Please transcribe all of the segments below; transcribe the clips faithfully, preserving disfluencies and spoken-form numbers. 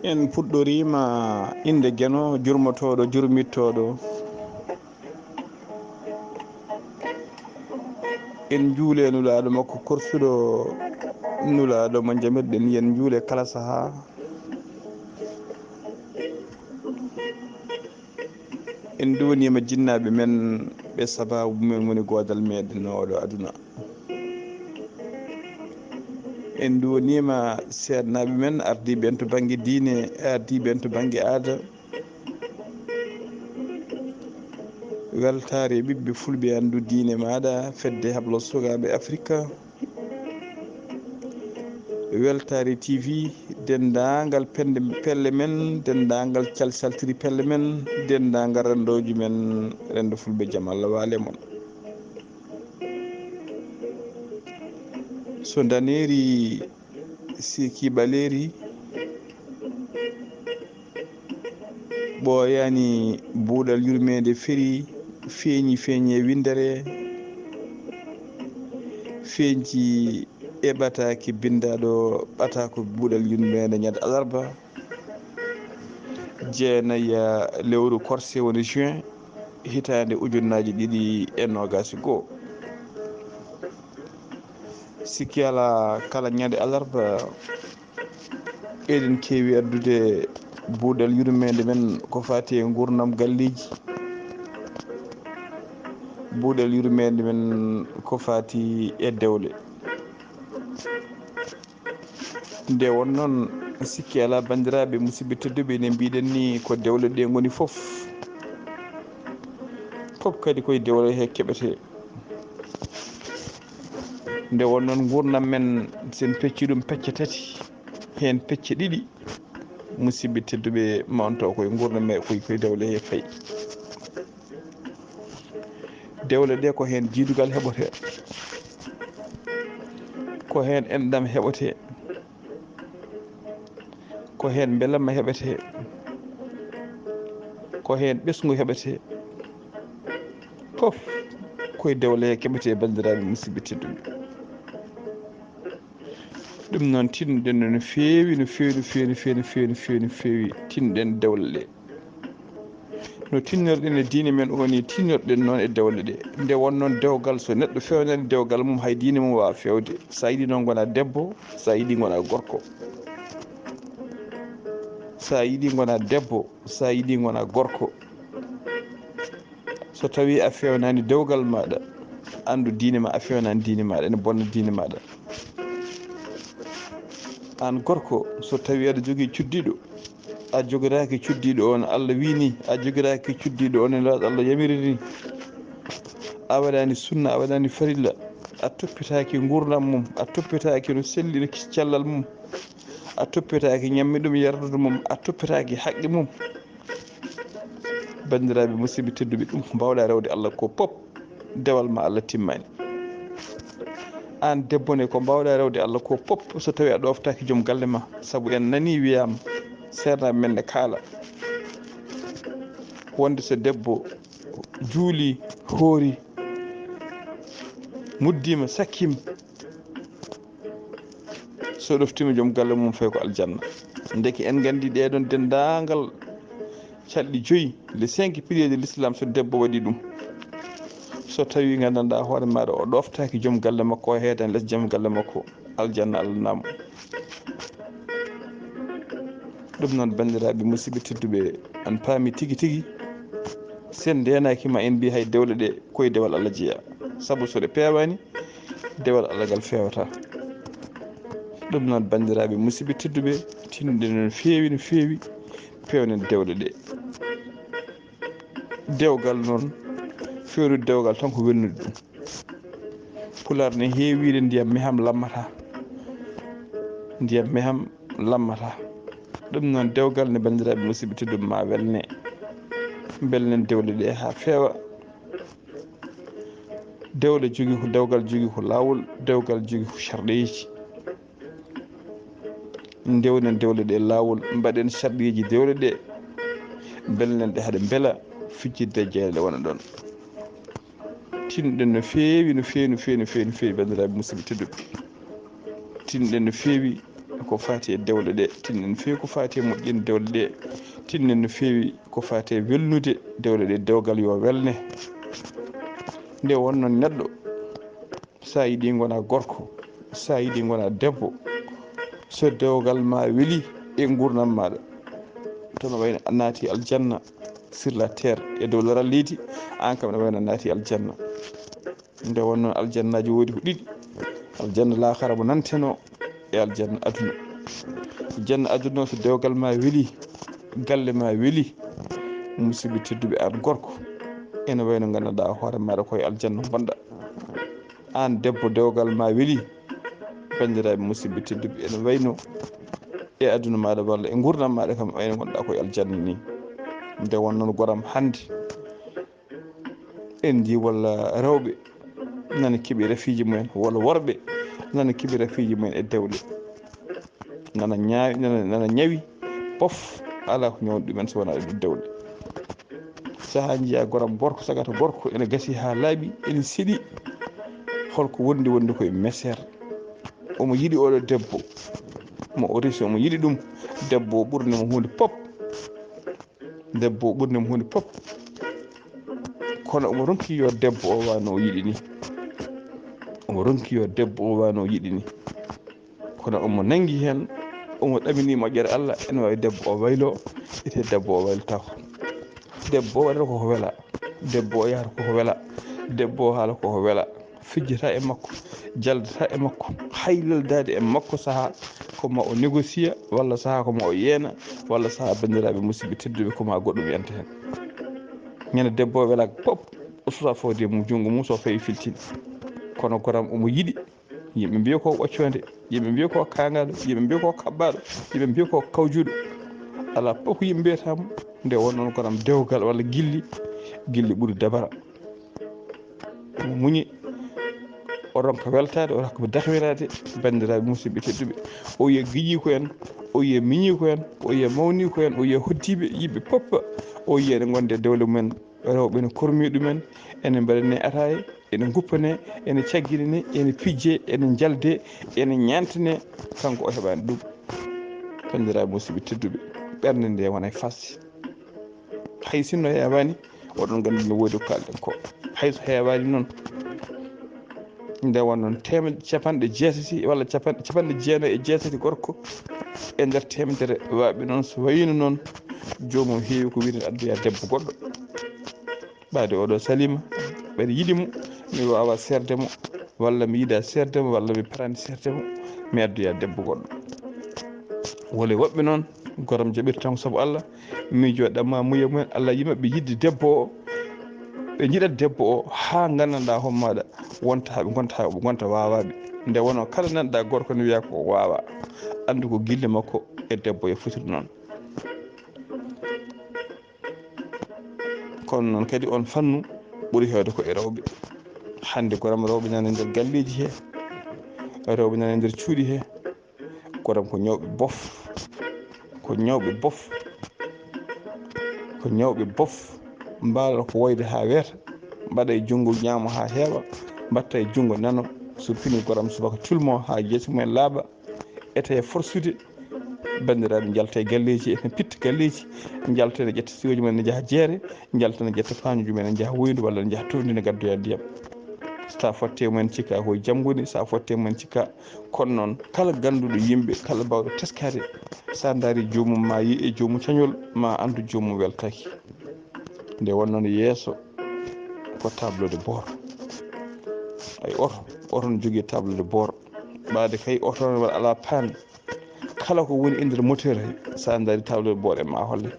En puɗɗoriima innde Geno, jurmotooɗo, jurmittooɗo. En njuule Nulaaɗo makko korsuɗo, Nulaaɗo mo njamirɗen, yen njuule kala sahaa. En nduwaniima jinnaaɓe men, ɓe sabaabu men woni goodal meɗen oɗo aduna. En nduwaniima seernaaɓe men, ardiiɓe en to bannge diine, ardiiɓe en to bannge aada. Weltaare ɓiɓɓe fulɓe, anndu diine maaɗa, fedde hablo sukaaɓe Afrika. Weltaare T V, denndaangal pende, pelle men, denndaangal calsaltiri pelle men, denndaangal renndooji men, renndo fulɓe, jam Allah waale mon. So ndaneeri siiki ɓaleeri ɓooyaani, buuɗal yurmeende feri, feeñi, feeñi e winndere, feeñi e ɓataake binndaaɗo ɓataako buuɗal yurmeende ñande alarba, jeenayi lewru korse woni juin, hitaande ujunnaaji ɗiɗi e noogaas e goo. Sikki alaa, kala ñande alarba, eɗen keewi addude buuɗal yurmeende men ko faati e nguurndam galleeji, buuɗal yurmeende men ko faati e dewle. Nde won noon, sikki alaa, banndiraaɓe musidɓe tedduɓe, ne mbiɗen ni ko dewle ɗe ngoni fof, fof kadi koye dewle he keɓete. Nde won noon, nguurndam men, sen pecci ɗum pecce tati, heen pecce ɗiɗi, musidɓe tedduɓe, mawnto koye nguurndam men, koye, koye dewle he fayi. Dewle ɗe ko heen jiidugal heɓote, ko heen enɗam heɓote, ko heen mbelamma heɓete, ko heen ɓesngu heɓete, fof koye dewle he keɓete, banndiraaɓe musidɓe tedduɓe. Ɗum noon, tinnoɗen no, no feewi, no feewi, no feewi, no feewi, no feewi, no feewi, no feewi, tinnoɗen dewle ɗe. No tinnorɗen e diine men o ni, tinnorɗen noon e dewle ɗe. Nde won noon dewgal, so neɗɗo fewnani dewgal mum, hay diine mum waawa fewde. So a yiɗi noon ngona debbo, so a yiɗi ngona gorko. So a yiɗi ngona debbo, so a yiɗi ngona gorko. So tawi a fewnani dewgal maɗa, andu diine ma, a fewnani diine maɗa, ene bonna diine maɗa. An gorko, so tawi aɗa jogii cuddiɗo, a jogodaaki cuddiɗo on, Allah wii ni, a jogodaaki cuddiɗo on, no Allah yamiri ni, a waɗani sunna, a waɗani farilla, a toppitaaki ngurdam mum, a toppitaaki no selli, no cellal mum, a toppitaaki ñammi ɗum, yardude mum, a toppitaaki haqqe mum. Banndiraaɓe musidɓe tedduɓe, ɗum ko mbawɗa rewde Allah ko pop, dewal ma Allah timmani. An debbo ne, ko mbawɗa rewde Allah ko pop, so tawi a ɗoftaaki joom galle ma, sabu en nani wiyama, seernaaɓe men ne kaala, wonde so debbo juuli, hoori, muddima, sakkima, so ɗoftima joom galle mum, fayi ko aljanna. Ndeke en nganndi ɗeɗon denndaangal calɗi joyi, les cinq piliers de l'islam, so debbo waɗi ɗum, so tawi nganndanɗaa hoore maaɗa o ɗoftaaki joom galle makko, o heedan les joom galle makko, aljanna Allah namo. Ɗum noon, banndiraaɓe musidɓe tedduɓe, an paami tigi tigi, sen ndeenaaki ma en mbi hay dewle ɗe koye dewal Allah jeeya, sabu so ɗe peewaani, dewal Allah ngal feewata. Ɗum noon, banndiraaɓe musidɓe tedduɓe, tinnoɗen no feewi, no feewi, peewnen dewle ɗe. Dewgal noon, feewnude dewgal tan ko welnude ɗum. Pulaar ne heewiide ndiyam meham lammata. Ndiyam meham lammata. Ɗum noon, dewgal ne, banndiraaɓe musidɓe tedduɓe, ma welne. Mbelnen dewle ɗe haa feewa. Dewle jogi ko dewgal, jogi ko laawol, dewgal jogi ko sarɗeeji. Ndewnen dewle ɗe laawol, mbaɗen sarɗeeji dewle ɗe, mbelnen ɗe haɗe mbela, fijjidde jeyɗe wona ɗon. Tinɗen no feewi, no feewi, no feewi, no feewi, no feewi, banndiraaɓe musidɓe tedduɓe. Tinɗen no feewi ko faati e dewle ɗe, tinɗen no feewi ko faati e moƴƴinde dewle ɗe, tinɗen no feewi ko faati e welnude dewle ɗe, dewgal yo welne. Nde wonno neɗɗo, so a yiɗi ngona gorko, so a yiɗi ngona debbo, so dewgal ma weli e ngurnam maɗa, to no wayno a naati aljanna sur la terre, e dow laral leydi, an kam ne wayno a naati aljanna. Nde wonno aljannaaji woodi ko ɗiɗi, aljanna laakara mo nanteno e aljanna aduna. Aljanna aduna, so dewgal ma weli, galle ma weli, musidɓe tedduɓe, an gorko, ene wayno nganndanɗaa hoore maɗa koye aljanna ngonɗa. An debbo, dewgal ma weli, banndiraaɓe musidɓe tedduɓe, ene wayno e aduna maɗa walla e ngurnam maɗa kam, wayno ngonɗa koye aljanna ni. Nde wonno goram hannde, en njii walla rewɓe nana keɓi rafiiji mumen, walla worɓe nana keɓi rafiiji mumen e dewle, nana ñaawi, nana, nana ñawi, pof, alaa ko ñawni ɗumen so wonaa ɗum dewle. Sahaa njiyaa goram gorko, sagata gorko ene gasi haa laaɓi, ene seɗi, holko wondi, wondi koye meseer. Omo yiɗi oɗo debbo, mo o resi, omo yiɗi ɗum, debbo o ɓurni mo huunde pop. Debbo o ɓurni mo huunde pop. Kono omo ronki yo debbo o wa no o yiɗi ni. Omo ronki yo debbo o wa no o yiɗi ni. Kono omo nangi heen, omo ɗamini moƴƴere Allah, ene waawi debbo o waylo, ete debbo o waylotaako. Debbo o waɗata koko wela, debbo o yahata koko wela, debbo o haala koko wela. Fijjata e makko, jaldata e makko, hay leldaade e makko sahaa ko ma o négocier, walla sahaa ko ma o yeena, walla sahaa, banndiraaɓe musidɓe tedduɓe, ko ma goɗɗum yanta heen. Ñande debbo o wela pop, o susa fawde mum junngo mum, so fawi filtin. Kono goram omo yiɗi, yimɓe mbiya ko ɓoccoonde, yimɓe mbiya ko kaangaɗo, yimɓe mbiya ko kaɓɓaaɗo, yimɓe mbiya ko kawjuɗo. Alaa fof ko yimɓe mbiyata mo, nde won noon goram dewgal walla gilli, gilli ɓuri dabara. Omo muñi, o ronka weltaade, o ronka dahwinaade banndiraaɓe musidɓe tedduɓe. O wiya giƴiiko en, o wiya miñiiko en, o wiya mawniiko en, o wiya hoddiiɓe, yimɓe pop, o wiya ene ngonde dewle mumen, rewɓe ene kormi ɗumen, ene mbaɗane ataaye, ene nguppane, ene caggine, ene pijje, ene njalde, ene ñaantane, kanko o heɓaani ɗum. Banndiraaɓe musidɓe tedduɓe, ɓernde nde wona e fasde. Hay sinno heewaani, oɗon nganndi no woodi ko kaalɗen ko. Hay so heewaani noon, nde won noon teemedde capanɗe jeetati walla capanɗe, capanɗe jeenayi e jeetati gorko e nder teemedere waaɓe noon, so wayino noon joomum heewi ko wiyeten addoya debbo goɗɗo. Ɓaade oɗo salima, mbeɗa yiɗi mo, mi waawa seerde mo, walla mi yiɗa seerde mo, walla mi parani seerde mo, mi addoya debbo goɗɗo. Wole woɓɓe noon, goram jaɓirta mo sabu Allah, miijo ɗamma muye mumen, Allah yima ɓe yiɗde debbo o, ɓe njiɗat debbo o haa nganndanɗaa hommaaɗa wonta haa ɓe ngonta, haa ɓe ngonta waawaaɓe. Nde wonoo kala nanɗaa gorko ne wiya ko waawa, anndu ko gille makko e debbo e fotiri noon. Kono noon kadi on fannu ɓuri heewde ko e rewɓe. Hannde goram rewɓe nana e nder galleeji he, rewɓe nana e nder cuuɗi he, goram ko ñawɓe bof, ko ñawɓe bof, ko ñawɓe bof, mbaala ko woyde haa weeta, mbaɗa e junngo ñaamo haa heewa, mbaɗta e junngo nano, so fini goram subaka culmo haa jeesi mumen laaɓa, ete e forsude, banndiraaɓe njalta e galleeji, ene pitta galleeji, njalta ene ƴetta siwooji mumen ene njaha jeere, njalta ene ƴetta paañuuji mumen ene njaha woyndu walla ene njaha townde ene ngaddoya ndiyam. So a fotte e mumen cikka ko e jam ngoni, so a fotte e mumen cikka. Kono noon kala gannduɗo yimɓe, kala baawɗo teskaade, so a ndaari joomum ma yii e joomum cañol, ma anndu joomum weltaaki. Nde won noon yeeso ko tableau de bord. Ay oto, oto ne jogii tableau de bord. Ɓaade kay oto ne waɗa alaa paan. Kala ko woni e nder moteur he, so a ndaari tableau de bord e ma holle.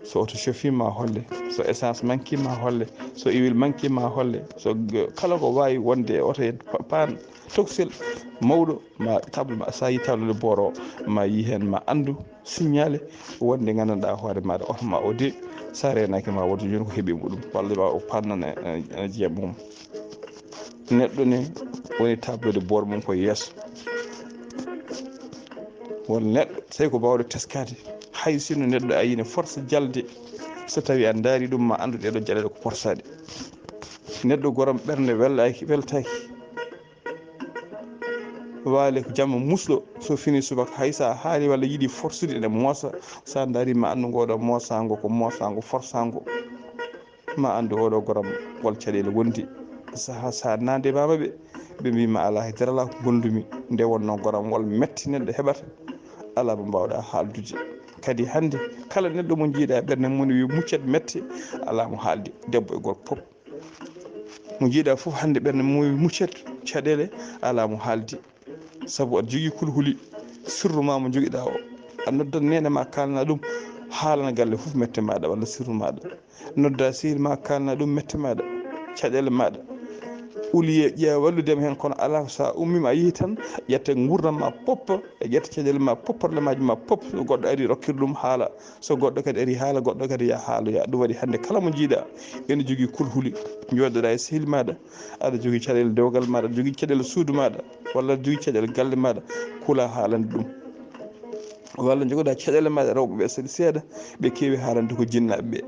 So oto chauffé ma holle, so essence manque ma holle, so huile manque ma holle, so g-, kala ko waawi wonde e oto he pa-, paan toksel mawɗo ma table ma, so a yii tableau de bord o, ma yii heen ma anndu signalé wonde nganndanɗaa hoore maaɗa oto ma o de, so a reenaaki ma wonde jooni ko heɓi muɗum, walla ma o paan noon e, e, e jeeya mum. Neɗɗo ne woni tableau de bord mum ko yeeso. Won neɗɗo tawi ko bawɗo teskade, hay sino neɗɗo ayine force jalde, so tawi a ndaari ɗum ma anndu ɗeɗo jaleɗe ko porsaɗe. Neɗɗo goram ɓernde welaki weltaki, waali ko jamma musɗo, so fini subaka hay sa haali walla yiɗi forsude ene moosa. Sa ndaari ma anndu ngoɗo moosango ko moosango forsango. Ma anndu oɗo goram ngol caɗeele wondi. Saha sa nande mama ɓe, ɓe mbima ala e darala ko gondumi. Nde wonno goram ngol metti neɗɗo heɓata, ala mo mbawɗa haaldude. Kadi hannde kala neɗɗo mo jiiɗa ɓernde mum wi muccet mette, ala mo haaldi. Debbo e gorko pop mo jiiɗa fof hannde ɓernde mum wi muccet caɗeele, ala mo haaldi. Sabu aɗa jogii kulhuli, sirru ma mo jogiɗa o, a noddat nene ma kalna ɗum, haalana galle fof mette maɗa walla sirru maɗa. Nodda sehil ma kalna ɗum mette maɗa, caɗeele maɗa. Uliye ƴeewa walludema heen, kono ala ko sa ummima a yehi tan ƴetta gurdam ma pop, e ƴetta caɗeele ma pop, problème aji ma pop, so goɗɗo ari rokkir ɗum haala. So goɗɗo kadi ari haala, goɗɗo kadi ya haaloya. Ɗum waɗi hannde kala mo jiiɗa ene jogii kulhuli, jooɗoɗa e sehil maɗa, aɗa jogii caɗeele dewgal maɗa, aɗa jogii caɗeele suudu maɗa, walla aɗa jogii caɗeele galle maɗa, kula haalande ɗum. Walla jogoɗa caɗeele maɗa, rewɓe ɓe saɗi seeɗa, ɓe keewi haalande ko jinnaaɓe ɓe.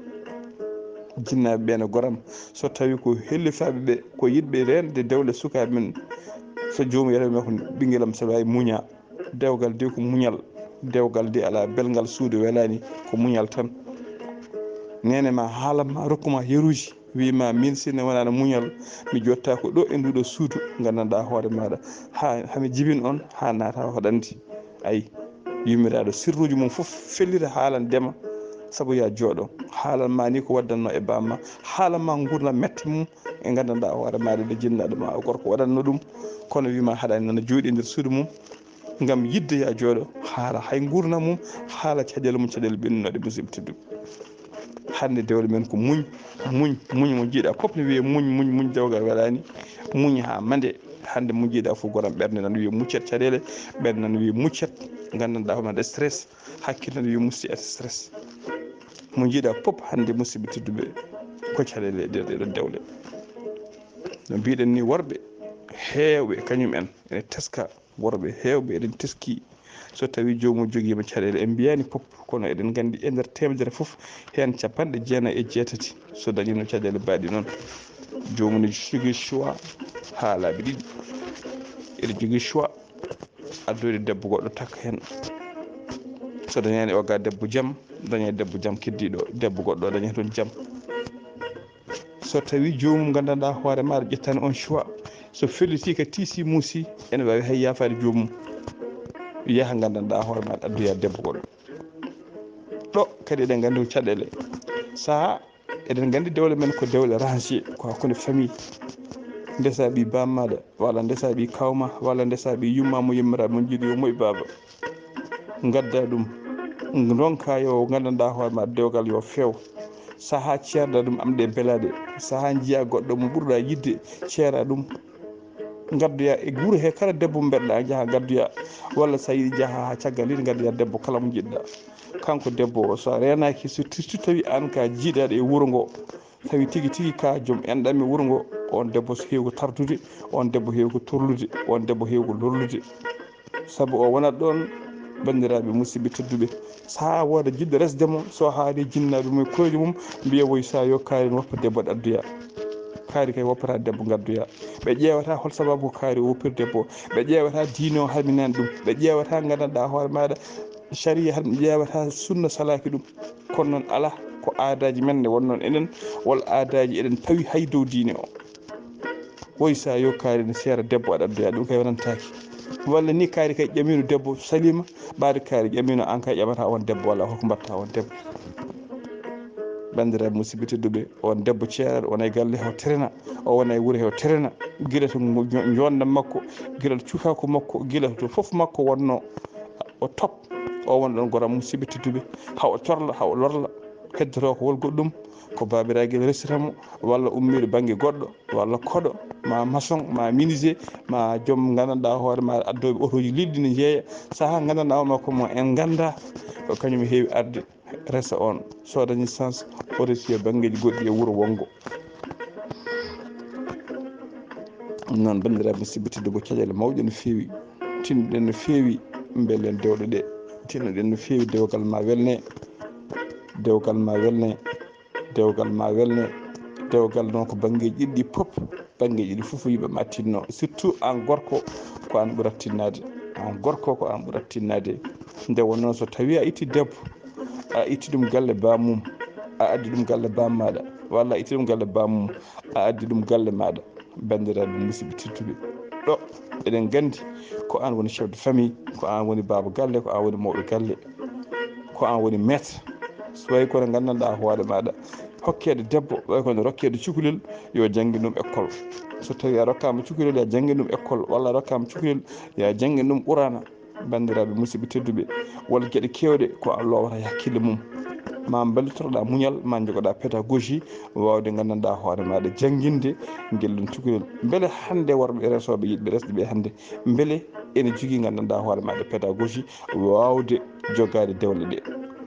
Jinnaaɓe ɓe no goram, so tawi ko hellifaɓe ɓe, ko yiɗɓe rende dewle sukaaɓe men, so joomum yetama ko ɓinguelam saɗa wawi muña. Dewgal de ko muñal. Dewgal de ala belngal suudu welani, ko muñal tan. Nene ma haalam ma rokkuma yeruji, wima min sinno wonano muñal, mi jotta ko ɗo e nduɗo suudu, gandanɗa hoore maɗa ha hami jibin on ha naata hoɗandi. Ayi, yummiraɗo sirruji mum fof fellita haalandema. Saabu ya jooɗo, haalan ma ni ko waddanno e bamma, haalan ma gurdam mette mum e gandanɗa hoore maɗa, ɗo jinnaɗo ma o gorko waɗanno ɗum. Kono wima haɗani nana jooɗi e nder suudu mum, ngam yidde ya jooɗo, haala hay gurdam mum, haala caɗeele mum, caɗeele ɓennunoɗe, musidɓe tedduɓe. Hannde dewle men ko muñ, muñ, muñ. Mo jiiɗa pop ne wiye muñ, muñ, muñ, dewgal welani. Muñ ha mande. Hannde mo jiiɗa fof goram ɓernde nan wiye muccet caɗeele, ɓernde nan wiye muccet, gandanɗa hono stress, hakkille nan wiye musti et stress. Mo jiiɗa pop hannde, musidɓe tedduɓe, ko caɗeele e nder ɗeɗon dewle. No mbiɗen ni, worɓe heewɓe kañum en ene teska. Worɓe heewɓe eɗen teski, so tawi joomum jogiima caɗeele, en mbiyaani pop, kono eɗen nganndi e nder teemedere fof, heen capanɗe jeenayi e jeetati so dañino caɗeele baaɗi noon, joomum ne jogii choix haa laabi ɗiɗi. Eɗen jogii choix addoyde debbo goɗɗo takka heen. So dañaani o ga debbo jam, daña debbo jam keddiiɗo, debbo goɗɗo daña toon jam. So tawi joomum gandanɗa hoore maɗa ƴettani on choix, so felliti ka tiisi muusi, ene wawi hay yafaade joomum, yaha gandanɗa hoore maɗa addoya debbo goɗɗo. Ɗo kadi eɗen nganndi ko caɗeele. Saha eɗen nganndi dewle men ko dewle rangé, ko hakkunde famille. Ndesa ɓi bammaɗa, walla ndesa ɓi kawma, walla ndesa ɓi yumma mo yimmiraɓe mon jiiɗi yo moƴ baba. Ngadda ɗum, ndonka yo gandanɗa hoore ma dewgal yo few. Saha ceerɗa ɗum am ɗe belaɗe, saha jiya goɗɗo mo ɓurɗa yidde, ceera ɗum. Ngaddoya e guure he kala debbo mo mbeɗɗa jaha ngaddoya, walla sa yiɗi jaha ha caggal yiɗi ngaddoya debbo kala mo jiɗɗa. Kanko debbo o, so a renaki, so surtout tawi an ka jiidaɗo e wuuro ngo, tawi tigi tigi ka joom enɗam e wuuro ngo, on debbo so heewi ko tardude, on debbo heewi ko torlude, on debbo heewi ko lorlude. Sabu o wonat ɗon, banndiraaɓe musidɓe tedduɓe, saha wooda jiɗɗo resde mo, so haali jinnaaɓe mum e koyɗe mum, mbiya woy sa yo kaari no woppa debbo ɗo addoya. Kaari kay woppata debbo ngaddoya. Ɓe ƴeewata hol sababu ko kaari o woppiri debbo o. Ɓe ƴeewata diine o harminani ɗum. Ɓe ƴeewata gandanɗa hoore maɗa, sariya harmi, ƴeewata sunna salaki ɗum. Kono noon ala, ko aadaji men ne wonnoon enen, walla aadaji eɗen pawi hay dow diine o. Woy sa yo kaari ne seera debbo aɗa addoya, ɗum kay wonantaaki. Walla ni kaari kay ƴamino debbo salima, ɓaade kaari ƴamino an kay ƴamata on debbo, walla hoko mbatta on debbo. Banndiraaɓe musidɓe tedduɓe, on debbo ceeraɗo, wona e galle hew terena, o wona e wuro hew terena, gila to ngo-, jo-, jondam makko, gila to cukaku makko, gila to fof makko wonno, o top, o won ɗon goram musidɓe tedduɓe, haw o corla, haw o lorla, heddoto ko wol goɗɗum, ko babiragel resirta mo, walla ummiiɗo bannge goɗɗo, walla koɗo, ma maçon, ma menuisier, ma joom gandanɗa hoore ma addoɓe otoji lilɗi ne jeeya, saha gandanɗa o makko mo en ganda, ko kañum heewi arde resa on, so dañi sens, o resi e banngeji goɗɗi e wuuro wongo. Noon, banndiraaɓe musidɓe tedduɓe, ko caɗeele mawɗe no feewi, tinnoɗen no feewi, mbelen dewɗe ɗe, tinnoɗen no feewi, dewgal ma welne, dewgal ma welne, dewgal ma welne. Dewgal noon ko banngeeji ɗiɗi fof, banngeeji ɗiɗi fof yimɓe ma tinno, surtout aan gorko, ko aan ɓurat tinnaade. Aan gorko, ko aan ɓurat tinnaade. Nde wonnoo so tawii a itti debbo, a itti ɗum galle bammum, a addi ɗum galle bammaɗa, walla a itti ɗum galle bammum, a addi ɗum galle maɗa. Banndiraaɓe musidɓe tedduɓe, ɗo eɗen nganndi ko aan woni chef de famille, ko aan woni baaba galle, ko aan woni mawɗo galle, ko aan woni maître. So wayi kono nganndanɗaa hoore maɗa, hokkeede debbo, wayi kono rokkeede cukalel, yo janngin ɗum école. So tawii a rokkaama cukalel, yo janngin ɗum école, walla a rokkaama cukalel, yo janngin ɗum Quraana. Banndiraaɓe musidɓe tedduɓe, won geɗe keewɗe ko a lowata e hakkille mum. Ma mballitoɗaa muñal, ma njogoɗaa pédagogie, waawde nganndanɗaa hoore maɗa jannginde ngel ɗum cukalel. Mbele hannde worɓe resooɓe yiɗɓe resde ɓe hannde, mbele ene jogii nganndanɗaa hoore maɗa pédagogie waawde jogaade dewle ɗe?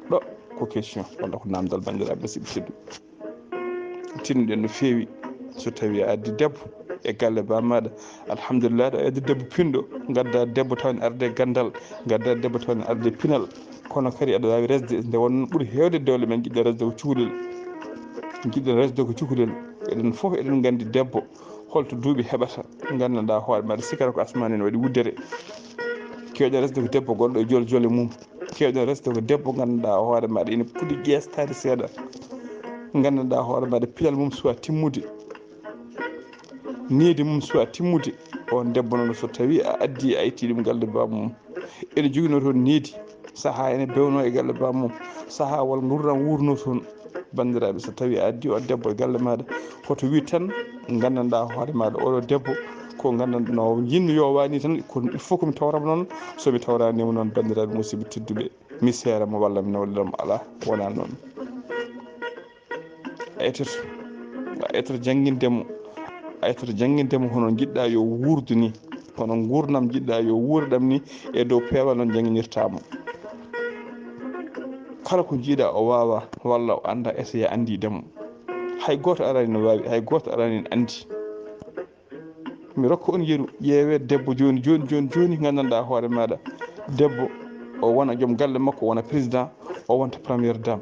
Ɗo ko question, walla ko naamndal, banndiraaɓe musidɓe tedduɓe. Tinnoɗen no feewi. So tawii a addi debbo e galle bammaɗa, alhamdulillah, ɗo a addi debbo pinɗo, ngadda debbo taw ne arde ganndal, ngadda debbo taw ne arde pinal. Kono kadi aɗa waawi resde, nde wonnoo ɓuri heewde dewle men, njiɗɗen resde ko cukalel. Njiɗɗen resde ko cukalel. Eɗen fof eɗen nganndi debbo holto duuɓi heɓata, nganndanɗaa hoore maɗa, sikkata ko asmaan ene waɗi wuddere. Keewɗen resde ko debbo gonɗo e jol jole mum. Keewɗen resde ko debbo nganndanɗaa hoore maɗa ene puɗi ƴeestaade seeɗa. Nganndanɗaa hoore maɗa pinal mum suwaa timmude. Needi mum suwaa timmude. On debbo noon, so tawii a addi, a itti ɗum galle bammum, ene joginoo toon needi. Sahaa ene bewnoo e galle bammum. Sahaa walla nguurndam wuurnoo toon. Banndiraaɓe, so tawii a addi on debbo e galle maɗa, hoto wii tan nganndanɗaa hoore maɗa, oɗo debbo ko nganndanɗaa no njiɗmi yo waani tan, ko il faut ko mi tawramo noon. So mi tawraniima noon, banndiraaɓe musidɓe tedduɓe, mi seera mo walla mi nawlira mo. Alaa, wonaa noon. A etoto, a etoto jannginde mo, a etoto jannginde mo hono njiɗɗaa yo wuurdu ni, hono nguurndam njiɗɗaa yo wuura ɗam ni, e dow peewal noon njannginirtaa mo. Kala ko njiiɗaa o waawaa walla o anndaa, essaye anndinde mo. Hay gooto araani no waawi, hay gooto araani no anndi. Mi rokka on yeru, ƴeewee debbo jooni, jooni, jooni, jooni, nganndanɗaa hoore maɗa. Debbo o wona joom galle makko, wona président, o wonta première dame.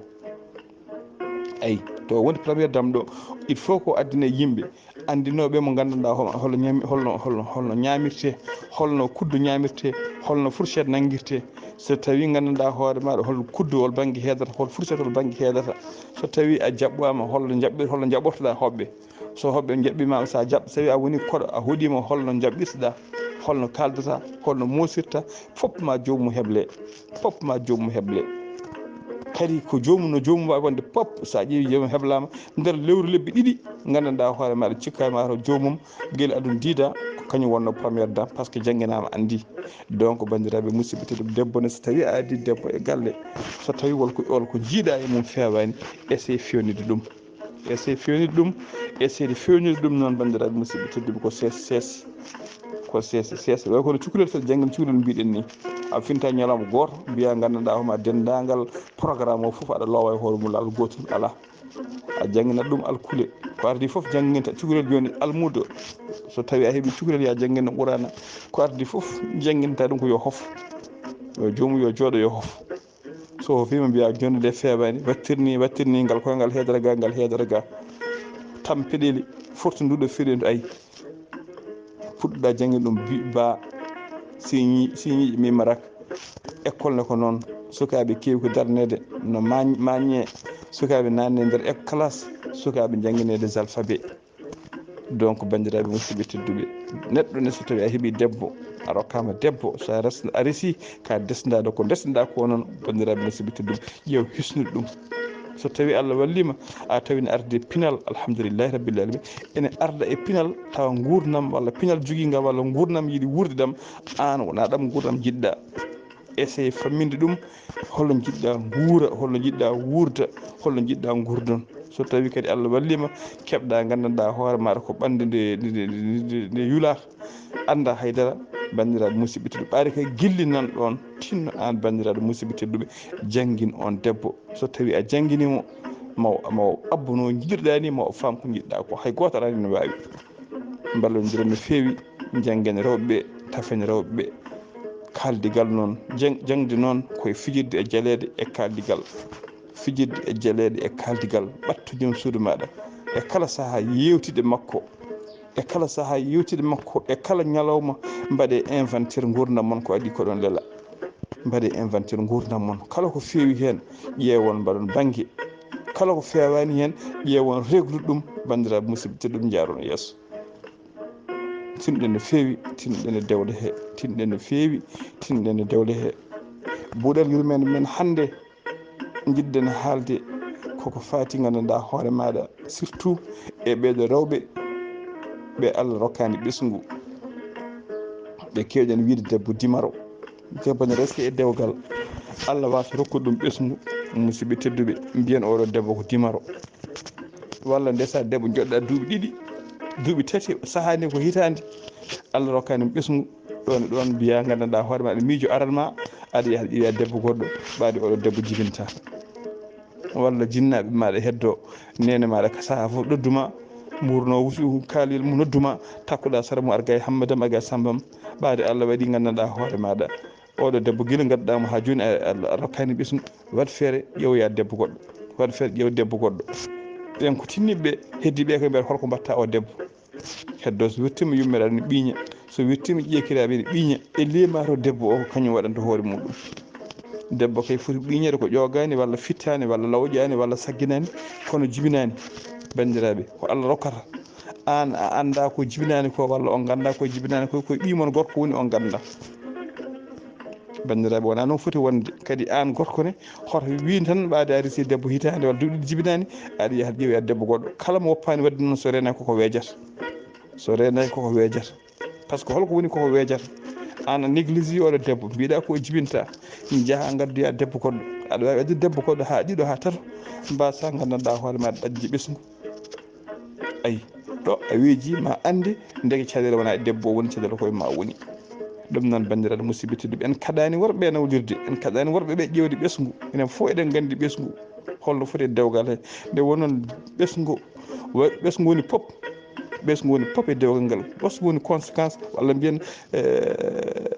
Eyi, to woni première dame ɗo, il faut ko addine yimɓe, anndinooɓe mo nganndanɗaa hol-, holno ñaami-, holno, holno, holno ñaamirtee, holno kuddu ñaamirtee, holno fourchette nanngirtee. So tawii nganndanɗaa hoore maɗa hol kuddu hol bannge heedata, hol fourchette hol bannge heedata. So tawii a jaɓɓaama, holno njaɓɓir-, holno njaɓɓortoɗaa hoɓɓe. So hoɓɓe njaɓɓiima, so a jaɓ-, so tawii a woni koɗo, a hoɗiima, holno njaɓɓirtoɗaa, holno kaaldataa, holno moosirta, fof ma joomum heble, fof ma joomum heble. Kadi ko joomum, no joomum waawi wonde fof, so a ƴeewi joomum heblaama, nder lewru lebbi ɗiɗi, nganndanɗaa hoore maɗa cikkaama to joomum, gila aduna diida, ko kañum wonnoo première dame, par ce que jannginaama, anndi. Donc, banndiraaɓe musidɓe tedduɓe, debbo ne, so tawii a addi debbo e galle, so tawii won ko, won ko njiiɗaa e mum feewaani, essaye feewnitde ɗum. Essaye feewnitde ɗum, essayde feewnitde ɗum noon, banndiraaɓe musidɓe tedduɓe, ko sees, sees, ko sees, sees. Way kono cukalel, so janngin cukalel mbiɗen ni, a finta ñalawma gooto, mbiya nganndanɗaa hooma denndaangal programme o fof aɗa loowa e hoore mum laawol gootol, alaa. A jannginat ɗum alkule. Ko ardi fof jannginta cukalel jooni almuudo. So tawii a heɓii cukalel, ya janngin Quraana. Ko ardi fof jannginta ɗum ko yo hof. Yo joomum yo jooɗo yo hof. So o fiima mbiya jonde nde feebaani, wattir ni, wattir ni, ngal koyngal heedata ga, ngal heedata ga. Tampeɗeli, fortunduɗo fiɗendu ay. Puɗɗoɗa jannge ɗum bi-, ba, siñi-, siñiiji mimarak. École ne ko noon, sukaaɓe keewi ko darneede, no maañ-, maañe, sukaaɓe naanne nder ek-, classe, sukaaɓe janngineede alphabet. Donc, banndiraaɓe musidɓe tedduɓe, neɗɗo ne, so tawii a heɓii debbo, a rokkaama debbo, so a res-, a resii, ka desndaɗo ko desnɗa ko noon, banndiraaɓe musidɓe tedduɓe, ƴeew hisnude ɗum. So tawii Allah walliima, a tawi ne arde pinal, alhamdulillahi rabbil alamin, ene arda e pinal, tawa nguurndam walla pinal jogiingal walla nguurndam yiɗi wuurde ɗam, aan wonaa ɗam nguurndam njiɗɗa. Essaye famminde ɗum, holno njiɗɗa nguura, holno njiɗɗa wuurda, holno njiɗɗa nguurdon. So tawii kadi Allah walliima, keɓɗa, nganndanɗaa hoore maaɗa ko ɓannde nde, nde, nde, nde, nde yulaaka, annda haydara, banndiraaɓe musidɓe tedduɓe. Ɓaade kay gilli nan ɗoon, tinno aan banndiraaɗo musidɓe tedduɓe, janngin on debbo. So tawii a jannginiima mo, ma o, ma o abbo no njiɗirɗaa ni, ma o faam ko njiɗɗaa ko. Hay gooto araani no waawi. mballondiren no feewi, njanngen rewɓe ɓe, tafen rewɓe ɓe. Kaaldigal noon, jang-, jaŋde noon ko e fijirde e jaleeɗe e kaaldigal. Fijirde e jaleeɗe e kaaldigal, ɓatto joom suudu maaɗa. E kala sahaa yeewtide makko, e kala sahaa yeewtide makko, e kala ñalawma mbaɗe inventaire nguurndam mon ko adii ko ɗoon lela. Mbaɗe inventaire nguurndam mon. Kala ko feewi heen, ƴeewon mbaɗon bannge. Kala ko feewaani heen, ƴeewon reglude ɗum, banndiraaɓe musidɓe tedduɓe, njaaron yeeso. Tinɗen no feewi, tinɗen e dewle he, tinɗen no feewi, tinɗen e dewle he. Buuɗal yurmeende men hannde, njiɗɗen haalde koko faati nganndanɗaa hoore maaɗa, surtout e ɓeeɗo rewɓe ɓe Allah rokkaani ɓesngu. Ɓe keewɗen wiyde debbo dimaro. Debbo ne resi e dewgal, Allah waasa rokkude ɗum ɓesngu, musidɓe tedduɓe, mbiyen oɗo debbo ko dimaro. Walla ndesa debbo joɗɗa duuɓi ɗiɗi, duuɓi tati, sahaa ni ko hitaande, Allah rokkaani ɗum ɓesngu, ɗoon e ɗoon mbiya nganndanɗaa hoore ma, aɗa miijo aran ma, aɗa yaha ƴeewa debbo goɗɗo, ɓaade oɗo debbo jibinta. Walla jinnaaɓe maaɗa heddo, neene maaɗa ka sahaa fof ɗoddu ma, murno wusu kaaliyel mum noddu ma, takkuɗa sara mum, arga e Hammadam, arga e Sambam, ɓaade Allah waɗi nganndanɗaa hoore maaɗa. Oɗo debbo gila ngadduɗaa mo haa jooni, a, a, a rokkaani ɓesngu. Waɗ feere ƴeewoya debbo goɗɗo. Waɗ feere ƴeew debbo goɗɗo. Ɓen ko tinniɓe ɓe, heddi ɓe ko mbiyata holko mbatta o debbo. Heddo so wettima yummiraɗo ne ɓiiña. So wettima ƴeekiraɓe ne ɓiiña. E lemato debbo o ko kañum waɗanta hoore muɗum. Debbo kay foti ɓiiñede ko ƴogaani walla fittaani walla lawƴaani walla sagginaani, kono jibinaani. Banndiraaɓe, ko Allah rokkata. Aan a anndaa ko jibinaani ko walla on nganndaa ko jibinaani ko, ko ɓiy mon gorko woni on nganndaa. Banndiraaɓe, wonaa noon foti wonde. Kadi aan gorko ne, hoto wiin tan ɓaade a resi debbo hitaande walla duuɓi ɗiɗi jibinaani, aɗa yaha ƴeewoya debbo goɗɗo. Kala mo woppaani waɗde noon so reenaaki koko weejata. So reenaaki koko weejata. Par ce que holko woni koko weejata? Aan a négligé oɗo debbo, mbiɗa ko o jibinta. Njaha ngaddoya debbo goɗɗo. Aɗa waawi addude debbo goɗɗo haa ɗiɗo haa tato. Mbasa nganndanɗaa hoore ma ɗaƴde ɓesngu. Ayi, ɗo a weeji ma annde ndeke caɗeele wona e debbo o woni, caɗeele koye ma woni. Ɗum noon, banndiraaɓe musidɓe tedduɓe, en kaɗaani worɓe e nawlirde, en kaɗaani worɓe ɓe ƴeewde ɓesngu. Enen fof eɗen nganndi ɓesngu holno foti e dewgal he. Nde wonnoon ɓesngu, wa-, ɓesngu woni pop. Ɓesngu woni pop e dewgal ngal. Ɓesngu woni conséquence, walla mbiyen, eh,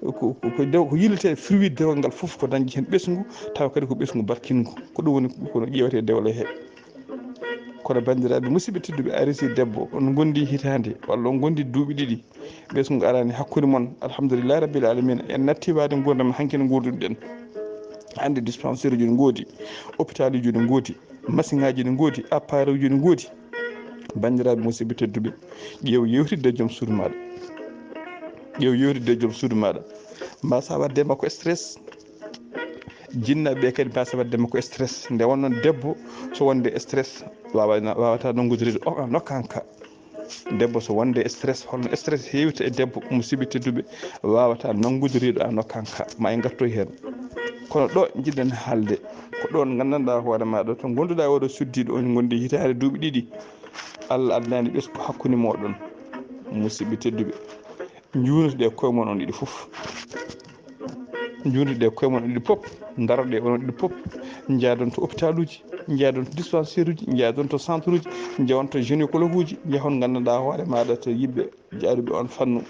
ko, ko, ko dew-, ko yillete fruit dewgal ngal fof ko dañde heen ɓesngu, tawa kadi ko ɓesngu barkingu. Ko ɗum woni ko no ƴeewete dewle he. Kono banndiraaɓe musidɓe tedduɓe, a resi debbo, on ngondi hitaande, walla on ngondi duuɓi ɗiɗi, ɓesngu araani hakkunde mon, alhamdulillahi rabbil alamina, en natti waade nguurndam hanki no nguurduɗen. Hannde dispensaire uji ne ngoodi, hôpital uji ne ngoodi, machine aji ne ngoodi, appareil uji ne ngoodi. Banndiraaɓe musidɓe tedduɓe, ƴeew yewtidde e joom suudu maaɗa. Ƴeew yewtidde e joom suudu maaɗa. Mbasa waɗde makko stress. Jinnaaɓe ɓe kadi mbasa waɗde makko stress. Nde wonnoon debbo so wonde stress wawa-, wawata nanngude riido o, a nokkan ka. Debbo so wonde stress, holno stress heewta e debbo, musidɓe tedduɓe, wawata nanngude riido a nokkan ka. Ma en ngartoy heen. Kono ɗo njiɗɗen haalde, ko ɗoon nganndanɗaa hoore maaɗa, to ngonduɗaa oɗo suddiiɗo on, ngondi hitaande duuɓi ɗiɗi, Allah addaani ɓesngu hakkunde mooɗon, musidɓe tedduɓe. Njuunoɗe koye mon on ɗiɗi fof. Njuunoɗe koye mon on ɗiɗi fof. Ndaroɗe onon ɗiɗi fof. Njaadon to hôpital uji, njaadon to dispensaire uji, njaadon to centre uji, njahon to gynécologue uji, njahon nganndanɗaa hoore maaɗa to yimɓe jaaduɓe on fannu.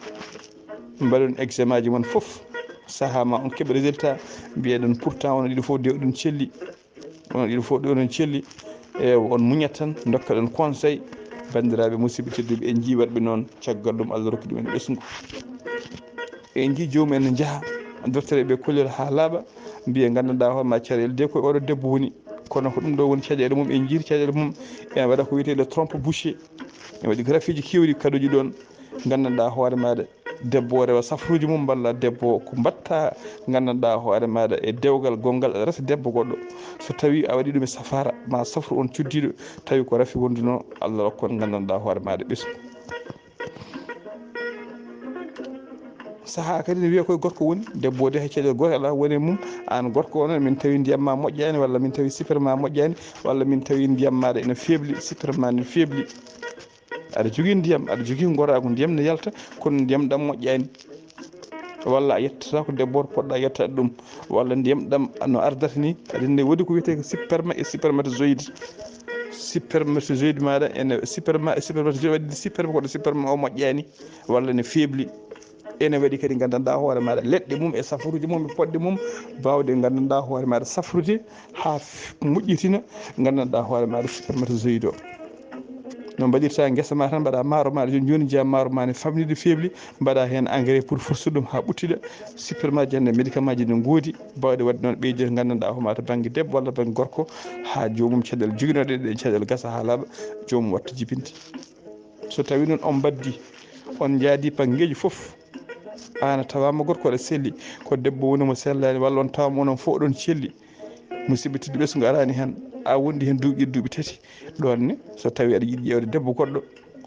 Mbaɗon examen aji mon fof. Sahaa ma on keɓa résultat, mbiyeɗon pourtant onon ɗiɗi fof de oɗon celli. Onon ɗiɗo fof ɗo onon celli, e on muñat tan, dokkaɗon conseil. Banndiraaɓe musidɓe tedduɓe, en njii waɗɓe noon, caggal ɗum Allah rokki ɗumen ɓesngu. En njii joomum en ne njaha, docteur ɓe kollira haa laaɓa, mbiya nganndanɗaa hoore ma caɗeele de koye oɗo debbo woni. Kono ko ɗum ɗo woni caɗeele mum, en njiiti caɗeele mum, ene waɗa ko wiyeteeɗo trompe bouchée. Ene waɗi graffiiji keewɗi kaɗooji ɗoon, nganndanɗaa hoore maaɗa. Debbo o rewa safruuji mum, mballa debbo o ko mbatta nganndanɗaa hoore maaɗa e dewgal gonngal aɗa resa debbo goɗɗo. So tawii a waɗii ɗum e safaara, ma safru on cuddiiɗo, tawi ko rafi wondunoo, Allah rokka on nganndanɗaa hoore maaɗa ɓesngu. Sahaa kadi ne wiya koye gorko woni, debbo o de hay caɗeele goote alaa woni e mum, aan gorko o noon min tawi ndiyam ma moƴƴaani, walla min tawi sipere ma moƴƴaani, walla min tawi ndiyam maaɗa ene feebli, sipere ma ne feebli. Aɗa jogii ndiyam, aɗa jogii ngoraagu, ndiyam ne yalta, kono ndiyam ɗam moƴƴaani. Walla a yettata ko debbo o poɗɗa yettaade ɗum, walla ndiyam ɗam no ardata ni, aɗa anndi woodi ko wiyetee ko sperme e spermatozoïde. Supermarché joyde maɗa ene superma supermarché joyde waɗi superma koɗo superma o moƴƴani walla ne febli. Ene waɗi kadi gandanɗa hoore maɗa leɗɗe mum e safaruji mum e poɗɗe mum bawɗe gandanɗa hoore maɗa safrude ha moƴƴitina gandanɗa hoore maɗa supermarché joyde o. No mbaɗirta guesa ma tan mbaɗa maaro maɗa joni joni jeeya maaro ma ne famɗude febli, mbaɗa hen engrais pour force ɗum ha ɓuttiɗa. Supermarché jande médicament ji ne goodi bawɗe waɗde noon ɓeyde gandanɗa hoore maɗa to banggue debbo walla banggue gorko ha jomum caɗele joguinoɗe ɗe caɗele gasa ha laaɓa. Jomum watta jibinde. So tawi noon on mbaddi on jaadi banggueji foof, an a tawama gorko aɗa selli, ko debbo woni mo sellani walla on tawama onon fof oɗon celli, musidɓe tedduɓe so ngarani hen a wondi hen duuɓi ɗiɗi duuɓi tati, ɗon ne so tawi aɗa yiɗi ƴewde debbo goɗɗo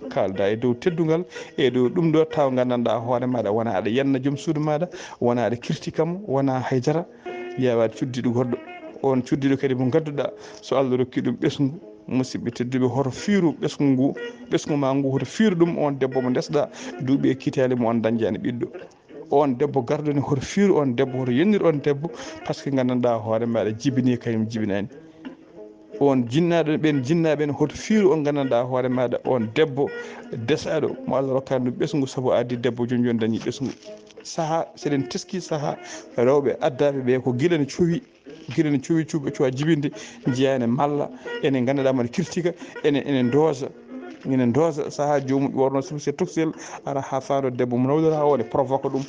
kalda e dow teddungal e dow ɗum ɗo taw gandanɗa hoore maɗa wona aɗa yenna joom suudu maɗa, wona aɗa kirtikamo, wona haydara. Yawaɗ cuddiɗo goɗɗo, on cuddiɗo kadi mo gadduɗa, so Allah rokki ɗum ɓesngu, musidɓe tedduɓe, hoto fiiru ɓesngu ngu, ɓesngu ma ngu hoto fiiru ɗum on debbo mo ndesɗa duuɓi e kitali mo on dañjani ɓiɗɗo. On debbo garɗo ne hoto fiiru on debbo, hoto yennir on debbo, par ce que gandanɗa hoore maɗa jibini kañum jibinani. On jinnaɗo ɓen jinnaɓe ne hoto fiiru on gandanɗa hoore maɗa on debbo desaɗo mo Allah rokkani ɗum ɓesngu, saabu addi debbo joni joni dañi ɓesngu. Saaha seɗen teski saaha rewɓe addaɓe ɓe ko guila ne cowi, guila ne cowi cuuɓe cowa jibinde, jeeya ene malla ene gandanɗa maɗa kirtika, ene ene doosa, ene doosa saaha jomum worno sumse toksel ara ha fando debbo mo nawdora o ne provoque ɗum.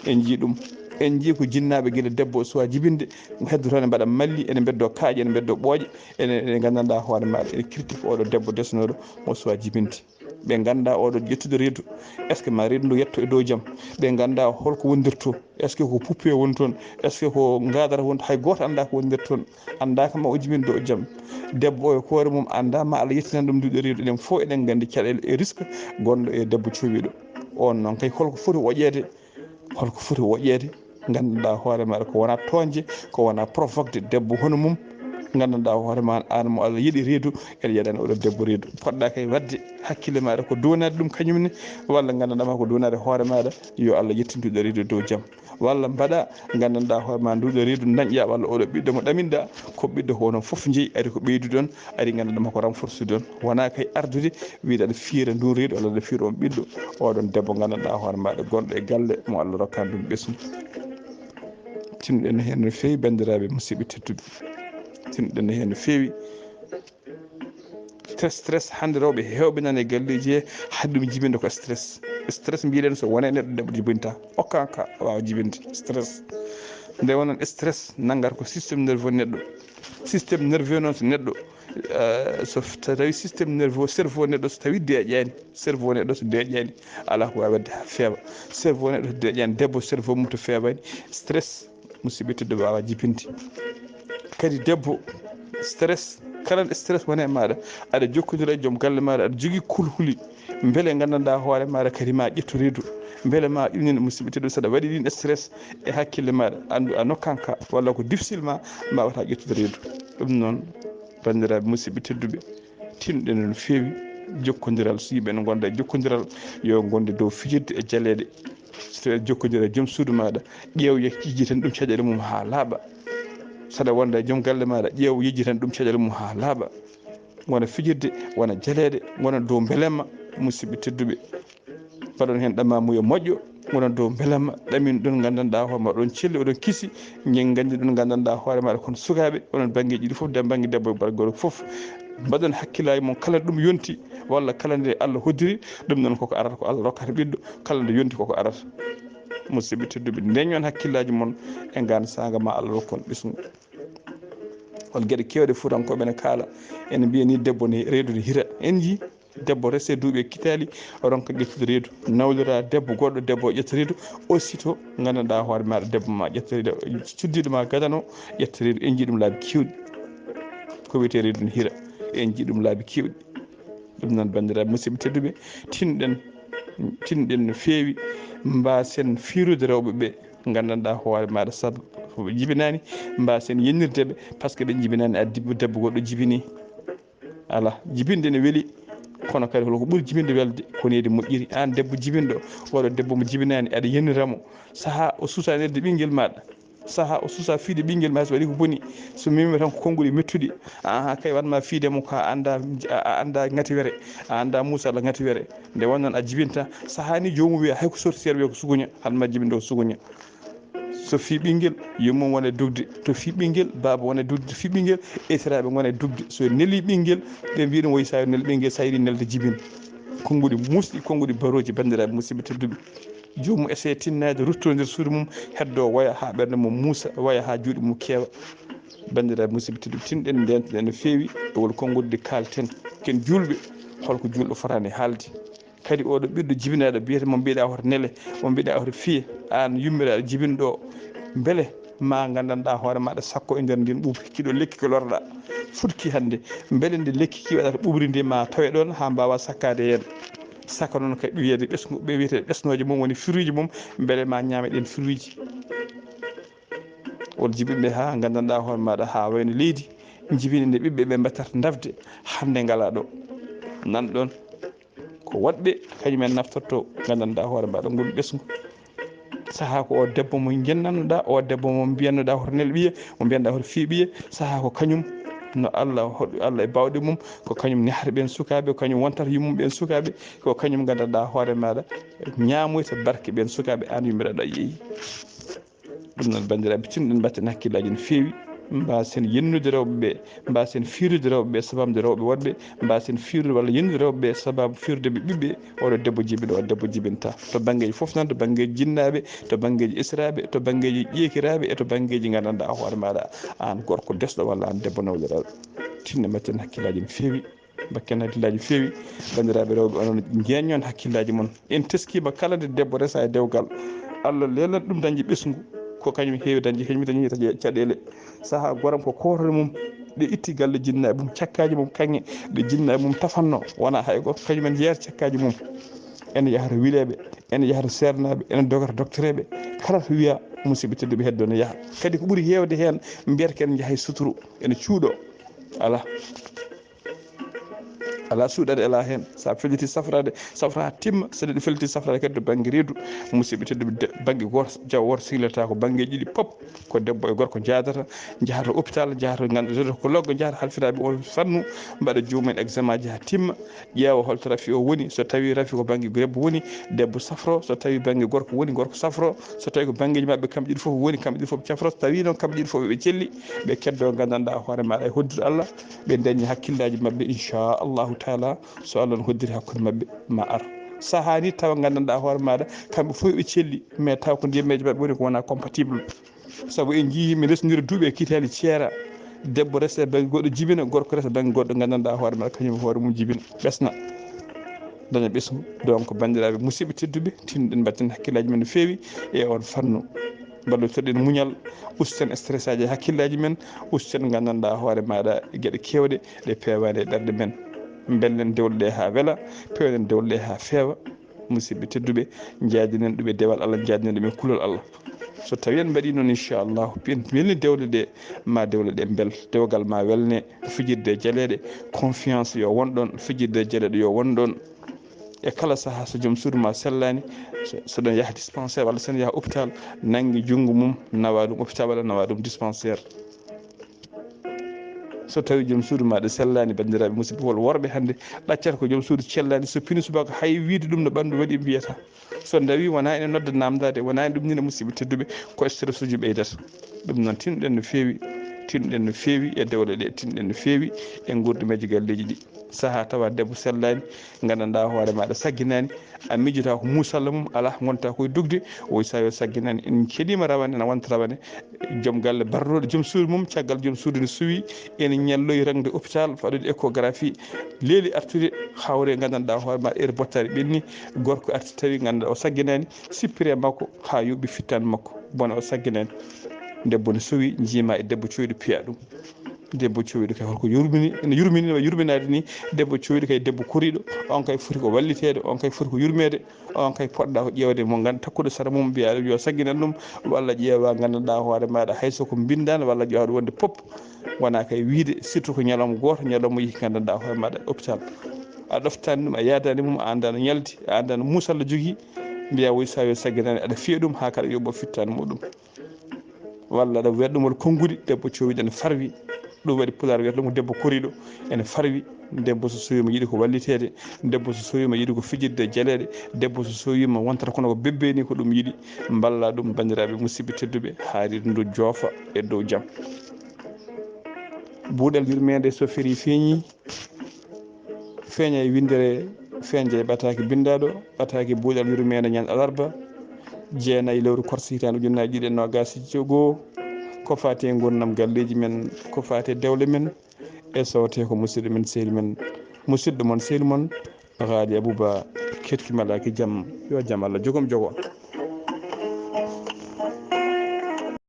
En jii ɗum, en jii ko jinnaɓe guila debbo o suwa jibinde heddoto ne mbaɗa malli, ene mbeddo kaaƴe, ene mbeddo ɓooƴe, ene ene gandanɗa hoore maɗa ene critique oɗo debbo desnoɗo mo suwa jibinde. Ɓe ganda oɗo ƴettude reedu, est ce que ma reedu ndu yetto e dow jaam? Ɓe ganda holko wondirto, est ce que ko puppe woni toon, est ce que ko gadara woni, hay goto anda ko wondirta toon, anda kam ma o jibin dow jaam. Debbo o e hoore mum anda ma Allah yettinan ɗum nduɗo reedu. Eɗen fof eɗen gandi caɗele e risque gonɗo e debbo cowiɗo. On noon kay holko foti woƴede? Holko foti woƴede? Gandanɗa hoore maɗa ko wona toñde, ko wona provokde debbo hono mum. Gandanɗa hoore ma an mo Allah yiɗi reedu, ene yiɗani oɗo debbo reedu. Poɗɗa kay wadde hakkille maɗa ko donade ɗum kañum ne, walla gandanɗa ma ko donade hoore maɗa, yo Allah yettin nduɗo reedu dow jaam. Walla mbaɗa gandanɗa hoore ma nduɗo reedu dañƴa walla oɗo ɓiɗɗo mo ɗaminɗa, ko ɓiɗɗo ko onon foof jeeyi, ari ko ɓeyduɗon, ari gandanɗa ma ko renforce ɗon. Wona kay ardude wiide aɗa fiira ndun reedu walla aɗa fiira on ɓiɗɗo, oɗon debbo gandanɗa hoore maɗa gonɗo e galle mo Allah rokkani ɗum ɓesngu. Tinnoɗen heen no feewi, banndiraaɓe musidɓe tedduɓe, tinnoɗen heen no feewi. Stress, stress, hannde rewɓe heewɓe nana e galleeji he, haɗi ɗum jibinde ko stress. Stress mbiɗen so wonaa e neɗɗo, debbo jibinta. Okkan ka waawa jibinde stress. Nde wonon stress nanngata ko système nerveux neɗɗo. Système nerveux noon so neɗɗo, eh, so f-, tawi système nerveux, cerveau neɗɗo so tawi deeƴaani, cerveau neɗɗo so deeƴaani, alaa ko waawi waɗde haa feewa. Cerveau neɗɗo so deeƴaani, debbo cerveau mum to feewaani, stress, musidɓe tedduɓe, waawa jibinde. Kadi debbo, stress, kala nde stress woni e maaɗa, aɗa jokkondira e joom galle maaɗa, aɗa jogii kulhuli, mbele nganndanɗaa hoore maaɗa kadi ma ƴettu reedu, mbele ma ƴuwnin, musidɓe tedduɓe, saɗa waɗi ɗin stress e hakkille maaɗa, anndu a nokkan ka, walla ko difficile ma, mbaawataa ƴettude reedu. Ɗum noon, banndiraaɓe musidɓe tedduɓe, tinnoɗen no feewi jokkondiral. So yimɓe ne ngonda e jokkondiral, yo ngonde dow fijirde e jaleeɗe. So tawi aɗa jokkondira e joom suudu maaɗa, ƴeew yejjitani ɗum caɗeele mum haa laaɓa. Saɗa wonda e joom galle maaɗa, ƴeew yejjitani ɗum caɗeele mum haa laaɓa. Ngona fijirde, wona jaleeɗe, ngona dow mbelemma, musidɓe tedduɓe. Mbaɗon heen ɗamamuya moƴƴo, wona dow mbelamma, ɗamin ɗon nganndanɗaa hoore ma, oɗon celli, oɗon kisi, nganndi ɗon nganndanɗaa hoore maaɗa kono sukaaɓe, onon banngeeji ɗi fof, dem bannge debbo e bannge gorko fof, mbaɗon hakkillaaji mon kala ɗum yonti, walla kala nde Allah hoddiri, ɗum noon koko arata, ko Allah rokkata ɓiɗɗo, kala nde yonti koko arata. Musidɓe tedduɓe, ndeñon hakkillaaji mon e ngaan saanga ma Allah rokkon ɓesngu. Hol geɗe keewɗe fuutankooɓe ne kaala, ene mbiya ni debbo ne reedu ne hira. En njii debbo rese duuɓi e kitaali, ronka ƴettude reedu, nawlira debbo goɗɗo, debbo o ƴetta reedu, aussitôt nganndanɗaa hoore maaɗa debbo ma ƴetta reedu, cuddiiɗo ma gadano ƴetta reedu. En njii ɗum laabi keewɗi. Ko wiyetee reedu ne hira. En njii ɗum laabi keewɗi. Ɗum noon, banndiraaɓe musidɓe tedduɓe, tinɗen, tinɗen no feewi, mbaasen fiirude rewɓe ɓe nganndanɗaa hoore maaɗa sabu ko ɓe jibinaani, mbaasen yennirde ɓe, par ce que ɓe jibinaani, addi debbo goɗɗo jibini. Alaa, jibinde ne weli, kono kadi holko ɓuri jibinde welde ko needi moƴƴiri. Aan debbo jibinɗo, waɗo debbo mo jibinaani, aɗa yennira mo, sahaa o suusa neɗɗo ɓinngel maaɗa, Saha o susa fiide ɓinngel ma, so waɗi ko boni, so memi tan ko konnguɗi mettuɗi. Aha, kay, wanma fiide mo ko a annda, a annda ngati were, a annda musalla ngati were. Nde wonnon a jibinta, saha ni joomu wiya hay ko sorcière wiya ko suguña, hanma jibinde ko suguña. So fi ɓinngel, yummum wona dugde. To fi ɓinngel, baaba wona dugde. To fi ɓinngel, esiraaɓe ngona dugde. So neli ɓinngel, ɓe mbiya ɗum woy sa nel ɓinngel, sa yiɗi nelde jibin. Konnguɗi musɗi, konnguɗi barooji, banndiraaɓe musidɓe tedduɓe. Joomum essaye tinnaade, rutto nder suudu mum, heddo woya haa ɓernde mum muusa, woya haa juuɗe mum keewa. Banndiraaɓe musidɓe tedduɓe, tinɗen ndeentoɗen no feewi e wol konnguɗi ɗi kaalten. Ken juulɓe, holko juulɗo fotani haalde? Kadi oɗo ɓiɗɗo jibinaaɗo biyete mo mbiɗa hoto nele, mo mbiɗa hoto fiye, aan yummiraaɗo jibinɗo, mbele ma nganndanɗaa hoore maaɗa sakko e nder ndin ɓuuɓri, kiɗo lekki ko lorɗa futki hannde, mbele nde lekki ki waɗata ɓuuɓri ndi ma tawe ɗon haa mbaawa sakkaade heen. Saka noon kay ɓe wiyede ɓesngu, ɓe wiyete ɓesnooje mum woni firuuji mum, mbele ma ñaame ɗen firuuji. Wol jibinɓe haa nganndanɗaa hoore maaɗa haa wayno leydi, jibini nde ɓiɓɓe ɓe mbattata ndafde hannde ngala ɗo. Nan ɗon ko woɗɓe kañumen naftorto nganndanɗaa hoore maaɗa ngol ɓesngu. Saha ko o debbo mo jennannoɗa, o debbo mo mbiyannoɗa hoto nel ɓiye, mo mbiyanɗa hoto fii ɓiye, saha ko kañum no Allah hoɗ-, Allah e bawɗe mum, ko kañum nehata ɓen sukaaɓe, ko kañum wontata yummum ɓen sukaaɓe, ko kañum nganndanɗaa hoore maaɗa ñaamoyta barke ɓen sukaaɓe an yummiraɗo a yeeyi. Ɗum noon, banndiraaɓe, tinɗen mbatten hakkillaaji no feewi, mbaasen yennude rewɓe ɓe, mbaasen fiirude rewɓe ɓe, sababde rewɓe woɗɓe, mbaasen fiirude walla yennude rewɓe ɓe, sababu fiirude ɓe ɓiɓɓe, oɗo debbo jibinɗo, oɗo debbo jibinta. To banngeeji fof noon, to banngeeji jinnaaɓe, to banngeeji esiraaɓe, to banngeeji ƴeekiraaɓe, e to banngeeji nganndanɗaa hoore maaɗa, aan gorko desɗo walla aan debbo nawlireeɗo. Tinɗen mbatten hakkillaaji no feewi. Mbakken hakkillaaji feewi, banndiraaɓe rewɓe, onon njeeñon hakkillaaji mon. En teskiima kala nde debbo resa e dewgal, Allah leelat ɗum dañde ɓesngu, ko kañum heewi dañde, kañum dañi ca-, caɗeele. Saha goram ko kootol mum, ɗe itti galle jinnaaɓe mum, cakkaaji mum kaŋŋe, ɗe jinnaaɓe mum tafanno, wona hay goto, kañum en jeeyata cakkaaji mum. Ene yahata wileeɓe, ene yahata seernaaɓe, ene dogata doktoreeɓe, kala to wiya musidɓe tedduɓe heddo ne yaha. Kadi ko ɓuri heewde heen mbiyata ko ene njaha e suturu, ene cuuɗo. Alaa. Alaa suuɗaade alaa heen. So a felliti safraade, safra haa timma. So neɗɗo felliti safraade kadi to bannge reedu, musidɓe tedduɓe, de-, bannge gooto, jawo wooto sihlata ko banngeeji ɗiɗi pop. Ko debbo e gorko njaadata, njahata hôpital, njahata nganndu-, ko loggo, njahata halfinaaɓe on fannu, mbaɗa joomum en examen ji haa timma, ƴeewa holto rafi o woni, so tawi rafi ko bannge debbo woni, debbo safro, so tawi bannge gorko woni, gorko safro, so tawi ko banngeeji maɓɓe kamɓe ɗiɗi fof woni, kamɓe ɗiɗi fof ɓe cafro, so tawi noon kamɓe ɗiɗi fof ɓe celli, ɓe keddo nganndanɗaa hoore maaɗa e hoddude Allah, ɓe dañi hakkillaaji maɓɓe, inchallahu taala, so Allah no hoddiri hakkunde maɓɓe, ma ar. Sahaa ni tawa nganndanɗaa hoore maaɗa, kamɓe fof ɓe celli, mais taw ko ndiyammeeje maɓɓe woni ko wona compatible. Sabu en njii yimɓe resondira duuɓi e kiitaali ceera, debbo resa e bannge goɗɗo jibina, gorko resa bannge goɗɗo, nganndanɗaa hoore maaɗa kañum hoore mum jibina, ɓesna, daña ɓesngu. Donc, banndiraaɓe musidɓe tedduɓe, tinɗen mbatten hakkillaaji men no feewi e on fannu. Mballotoɗen muñal, usten stress aji e hakkillaaji men, usten nganndanɗaa hoore maaɗa geɗe keewɗe ɗe peewaani e ɓerɗe men. Mbellen dewle ɗe haa wela, pewnen dewle ɗe haa feewa. Musidɓe tedduɓe, njaadinen ɗum e dewal Allah, njaadinen ɗum e kulol Allah. So tawi en mbaɗi noon, inchallah, en welni dewle ɗe, ma dewle ɗe mbel, dewgal ma welne, fijirde e jaleeɗe, confiance yo won ɗon, fijirde e jaleeɗe yo won ɗon. E kala saha so joom suudu ma sellani, so, so ɗon yaha dispensaire walla so ɗon yaha hôpital, nangi junngo mum, nawa ɗum hôpital walla nawa ɗum dispensaire. So tawi joom suudu ma ɗo sellani, banndiraaɓe musidɓe, wol worɓe hannde ɗaccata ko joom suudu cellani, so pini subaka hay wiide ɗum no ɓanndu waɗi mbiyata. So ndawi wona ene nodda namdade, wona ene ɗum nina musidɓe tedduɓe, ko stress uji ɓeydata. Ɗum noon tinɗen no feewi, tinɗen no feewi e dewle ɗe, tinɗen no feewi e gurɗumeji galleji ɗi. Saha tawa debbo sellani, nganndanɗaa hoore maɗa sagginani, a miijata ko muusalla mum, alaa, ngonta koye dugde, o wi sa yo sagginani. En keɗima rawane, ene wonta rawane, joom galle barroɗo joom suudu mum, caggal joom suudu ne suwi, ene ñalloyi rengde hôpital, faɗude échographie, leeli artude, hawre nganndanɗaa hoore ma, heure bottari ɓenni, gorko arti tawi nganndanɗaa o sagginani, sippire makko, haa yuɓɓi fittani makko, bona o sagginani. Debbo ne suwi, jiima e debbo coyɗo piya ɗum. Debbo cowiɗo kay holko yurmini, ene yurmini no yurminaade ni. Debbo cowiɗo kay debbo koriiɗo, on kay foti ko walliteede, on kay foti ko yurmeede, on kay poɗɗa ko ƴeewde mo nganndu takkuɗo sara mum, mbiya ɗum yo sagginan ɗum, walla ƴeewa nganndanɗaa hoore maɗa hay so ko mbindaano walla ƴeewde wonde pop. Wona kay wiide surtout ko ñalawma gooto, ñalawma yehi nganndanɗaa hoore maɗa hôpital. A ɗoftaani ɗum, a yaadaani mum, a anndaa no ñaldi, a anndaa no muusalla jogii, mbiya woy sa yo sagginani, aɗa fiya ɗum haa kaɗa yoɓo fittaani muɗum. walla aɗa wiya ɗumol konnguɗi, debbo cowiɗo ene farwi. Ɗum waɗi Pulaar wiyata ɗum ko debbo koriiɗo, ene farwi. Debbo so sowiima yiɗi ko walliteede, debbo so sowiima yiɗi ko fijirde jaleeɗe, debbo so sowiima wontata kono ko bebbe ni ko ɗum yiɗi. Mballa ɗum, banndiraaɓe musidɓe tedduɓe, haa reedu ndu joofa e dow jam. Buuɗal yurmeende so ferii feeñi, feeña e winndere, feeña e ɓataake binndaaɗo, ɓataake buuɗal yurmeende ñande alarba, jeenayi lewru korse hitaande ujunnaji ɗiɗi e noogaas e jogo. Ko faati e nguurndam galleeji men, ko faati e dewle men, e sowte ko musidɗo men, sehil men, musidɗo mon, sehil mon, Haali Abuba, ketki malaaki jam, yo jam Allah jogom jogo.